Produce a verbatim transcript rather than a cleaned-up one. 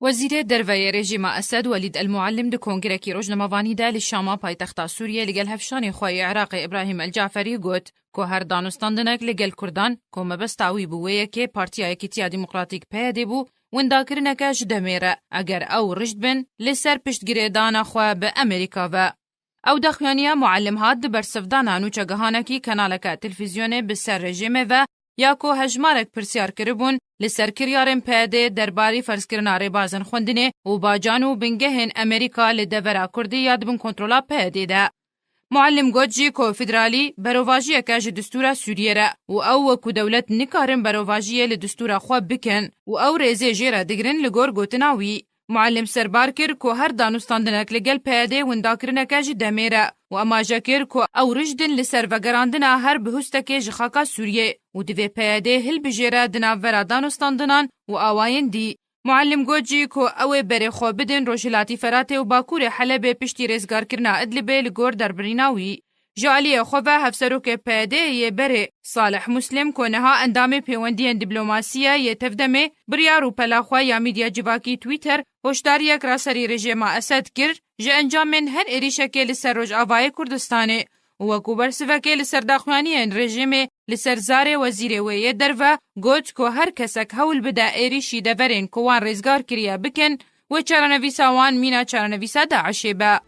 Wezîrê Derve yê rejîma Esed Welîd El Muallim di kongirekî rojnamevanî de li Şama paytexta Sûriyê li gel hevşanê xwe yê Iraqê Îbrahîm El Caferî got ku her danûstandinek li gel Kurdan ku mebesta wî bi wê yekê Partiya Yekîtiya Demokratîk P Y D bû, windakirineke ji demê re, eger ew rijd bin li ser piştgirêdana xwe bi Amerîka ve. Ew daxuyaniya Muallim hat di bersivdana nûçegihanekî kanaleke televîzyonê bi ser rejîmê ve ya ku hejmarek pirsyar kiribûn li ser kiryarên P Y D derbarî ferzkirina rêbazên xwendinê û bacan û bingehên Amerîka li devera Kurdî ya di bin kontrola P Y D de. Muallim got jî ku federalî berovajiyeke ji distûra Sûriyê re û ew wekû dewlet nikarin berovajiyê li distûra xwe bikin û ew rêzê jê re digirin li gor gotina wî. Muallim serbar kir ku her danûstandinek li gel P Y D windakirineke ji demê re û amaje kir ku ew rijd in li ser vegerandina her bihustekê ji xaka Sûriyê û divê P Y D hilbijêre di navbera danûstandinan û awayên dî. Muallim got jî ku ew ê berê xwe bidin Rojhilatî Feratê û Bakurê Helebê piştî rêzgarkirina Idlibê li gor derbirîna wî. Ji aliyê xwe ve hevserokê P Y D yê berê Salih Muslim ku niha endamê pêwendiyên diplomasî ye yê tevdemê, biryar û pela xwe ya medya civakî Twitter hoşdariyek ra serî rejîma Esed kir, ji encamên her êrîşekê li ser Rojavayê Kurdistanê û wekû bersivekê li ser daxuyaniyên rejîmê li ser zarê wezîrê wê yê derve got ku her kesek hewl bide êrîşî deverên ku wan rêzgar kiriye bikin, wê çarenivîsa wan mîna çarenivîsa DAIŞê be.